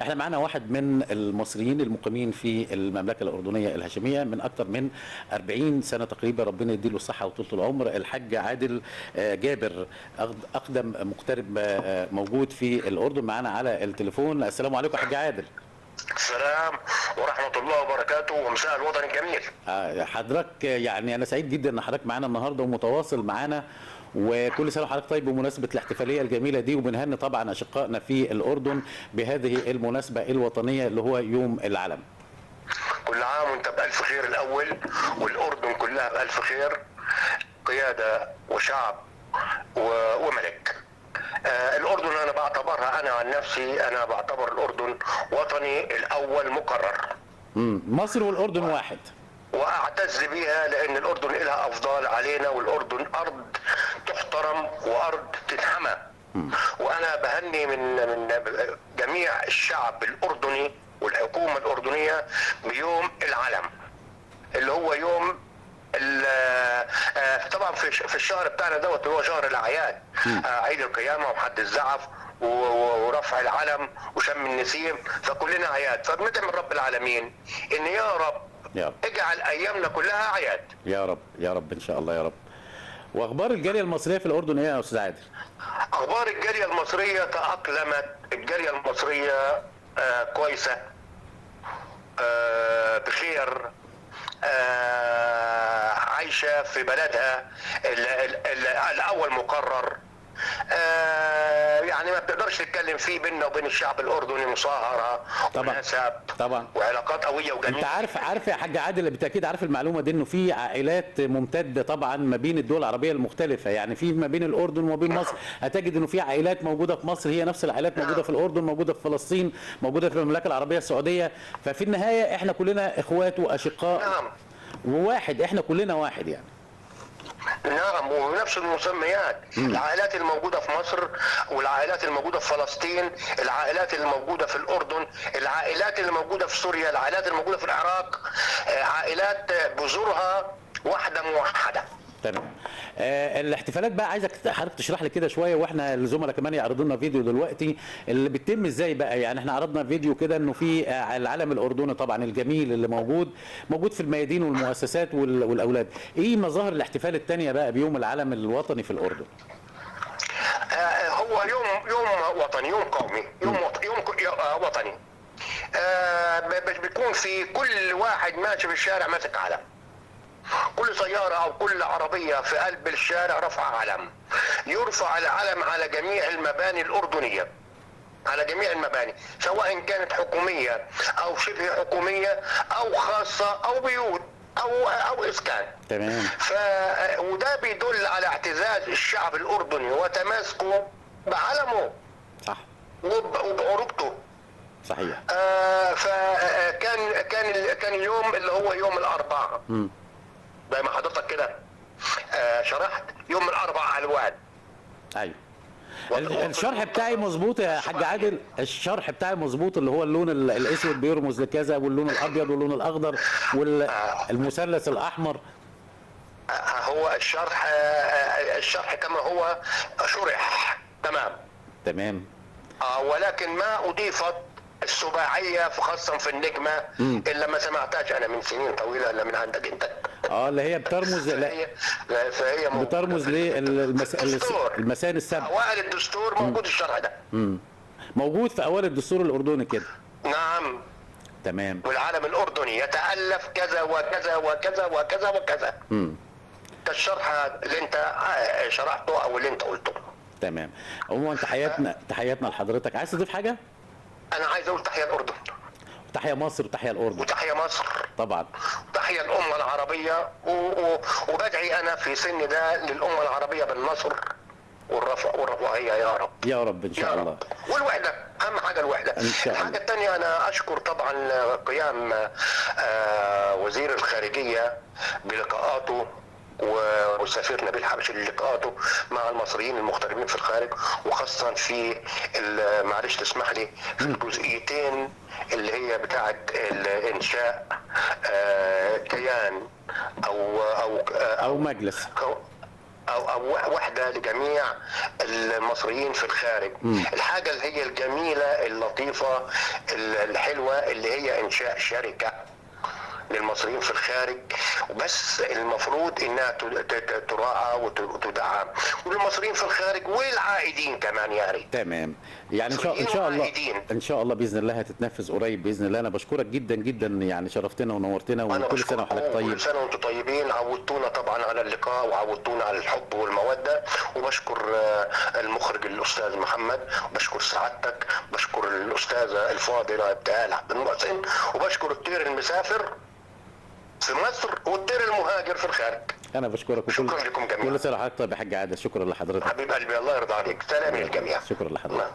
احنا معانا واحد من المصريين المقيمين في المملكة الاردنية الهاشمية من اكثر من 40 سنة تقريبا، ربنا يديله الصحة وطولة العمر، الحاج عادل جابر، اقدم مغترب موجود في الاردن، معانا على التليفون. السلام عليكم يا حاج عادل. السلام ورحمة الله وبركاته، ومساء الوطن الجميل. حضرتك يعني انا سعيد جدا ان حضرتك معانا النهارده ومتواصل معانا، وكل سنة وحضرتك طيب بمناسبة الاحتفالية الجميلة دي، وبنهني طبعا اشقائنا في الاردن بهذه المناسبة الوطنية اللي هو يوم العلم. كل عام وانت بألف خير الاول، والاردن كلها بألف خير، قيادة وشعب وملك. الاردن انا بعتبرها، انا عن نفسي انا بعتبر الاردن وطني الاول مقرر. مصر والاردن واحد، واعتز بها لان الاردن لها افضال علينا، والاردن ارض تحترم وارض تتحمى. وانا بهني من جميع الشعب الاردني والحكومة الاردنية بيوم العلم، اللي هو يوم طبعا في الشهر بتاعنا دوت، اللي هو شهر الاعياد، عيد القيامة وحد الزعف ورفع العلم وشم النسيم، فكلنا اعياد. فبندعي من رب العالمين ان يا رب يا رب اجعل ايامنا كلها اعياد يا رب، يا رب ان شاء الله يا رب. واخبار الجالية المصرية في الاردن ايه يا استاذ عادل؟ اخبار الجالية المصرية تاقلمت، الجالية المصرية كويسة، بخير، عايشه في بلدها الاول مقرر. يعني ما بتقدرش تتكلم فيه بيننا وبين الشعب الاردني مصاهرة ونسب طبعا وعلاقات قوية وجميلة. انت عارف يا حاج عادل، بالتاكيد عارف المعلومة دي، انه في عائلات ممتدة طبعا ما بين الدول العربية المختلفة، يعني في ما بين الاردن وما بين مصر، هتجد انه في عائلات موجودة في مصر هي نفس العائلات موجودة في الاردن، موجودة في فلسطين، موجودة في المملكة العربية السعودية. ففي النهاية احنا كلنا اخوات واشقاء. نعم. وواحد، احنا كلنا واحد يعني. نعم، وبنفس المسميات. العائلات الموجودة في مصر والعائلات الموجودة في فلسطين، العائلات الموجودة في الأردن، العائلات الموجودة في سوريا، العائلات الموجودة في العراق، عائلات بذورها واحدة موحدة. تمام. الاحتفالات بقى عايزك حضرتك تشرح لي كده شوية، واحنا الزملاء كمان يعرضوا لنا فيديو دلوقتي اللي بيتم ازاي بقى. يعني احنا عرضنا فيديو كده انه في العلم الاردني طبعا الجميل اللي موجود في الميادين والمؤسسات والاولاد. ايه مظاهر الاحتفال الثانية بقى بيوم العلم الوطني في الاردن؟ هو يوم وطني، يوم قومي، يوم وطني. بيكون في كل واحد ماشي في الشارع ماسك علم، كل سيارة أو كل عربية في قلب الشارع رفع علم. يرفع العلم على جميع المباني الأردنية، على جميع المباني، سواء كانت حكومية أو شبه حكومية أو خاصة أو بيوت أو إسكان. تمام. وده بيدل على اعتزاز الشعب الأردني وتماسكه بعلمه. صح. وبعروبته. صحيح. فكان كان كان اليوم اللي هو يوم الأربعاء. زي ما حضرتك كده شرحت، يوم الاربع الوان. ايوه. الشرح بتاعي مظبوط يا حاج عادل؟ الشرح بتاعي مظبوط، اللي هو اللون الاسود بيرمز لكذا، واللون الابيض واللون الاخضر والمثلث الاحمر. هو الشرح كما هو شرح. تمام تمام. ولكن ما اضيفت السباعيه خاصة في النجمة الا ما سمعتهاش انا من سنين طويلة الا من عندك انت. اللي هي بترمز فهي بترمز للمسان السبع. اوائل الدستور موجود الشرح ده. موجود في اوائل الدستور الاردني كده. نعم. تمام. والعالم الاردني يتالف كذا وكذا وكذا وكذا وكذا. ده الشرح اللي انت شرحته او اللي انت قلته. تمام. عموما تحياتنا لحضرتك. عايز تضيف حاجة؟ أنا عايز أقول تحيا الأردن، وتحيا مصر، وتحيا الأردن، وتحيا مصر طبعا، وتحيا الأمة العربية، وبدعي أنا في سن ده للأمة العربية بالنصر والرفاهية يا رب، يا رب إن شاء الله، والوحدة، أهم حاجة الوحدة. إن شاء الله. الحاجة الثانية أنا أشكر طبعا قيام وزير الخارجية بلقاءاته والسفير نبيل حبشي لقاءاته مع المصريين المغتربين في الخارج، وخاصة في معلش تسمح لي في الجزئيتين اللي هي بتاعة الإنشاء كيان أو مجلس او وحده لجميع المصريين في الخارج. الحاجة اللي هي الجميلة اللطيفة الحلوة اللي هي انشاء شركة للمصريين في الخارج، بس المفروض انها تراعى وتدعم، وللمصريين في الخارج والعائدين كمان يعني. تمام، يعني ان شاء الله وعائدين. ان شاء الله باذن الله هتتنفذ قريب باذن الله. انا بشكرك جدا جدا، يعني شرفتنا ونورتنا، وكل سنة وحضرتك طيب. كل سنة وانتم طيبين. عودتونا طبعا على اللقاء وعودتونا على الحب والمودة، وبشكر المخرج الاستاذ محمد، وبشكر سعادتك، بشكر الاستاذة الفاضلة ابتهال عبد المحسن، وبشكر الطير المسافر في مصر والطير المهاجر في الخارج. انا بشكرك، شكرا لكم جميعا. كل سنة وحضرتك طيب يا حاج عادل. شكرا لحضرتك حبيب قلبي، الله يرضى عليك. سلام للجميع. شكرا لحضرتك.